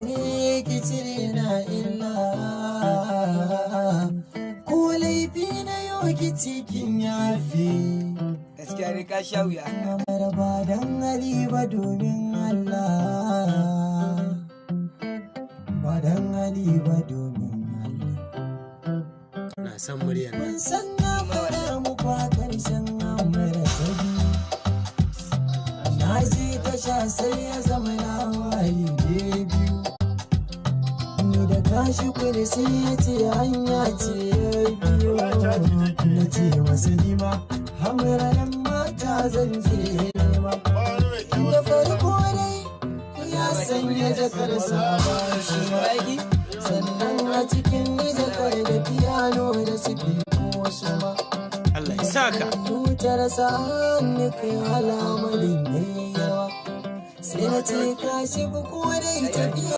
Ne ki cire na illa, ko laifi na yau ki cikin yafi. Gaskiya ne, ka sha wuya. Kamar ba dan hali ba, domin Allah, ba dan hali ba, domin Allah. Na san muryar nan. Kun san na faɗa muku a ƙarshen amara ta biyu. Na je tasha, sai ya zama na waye ne biyu. Ni da kashi kudi, sai ya ce hanya ce ya biyo. Na ce masa nima hamra nan mata zan je nema. Da farko dai ya sanya jakarsa ba shi ba. Sannan a cikin jakar da piano da sifiko wasu ma. Allah ya saka. Tutar sa hannu kai alamarin yayi yawa. Sai na ce kashi ko dai tafiya.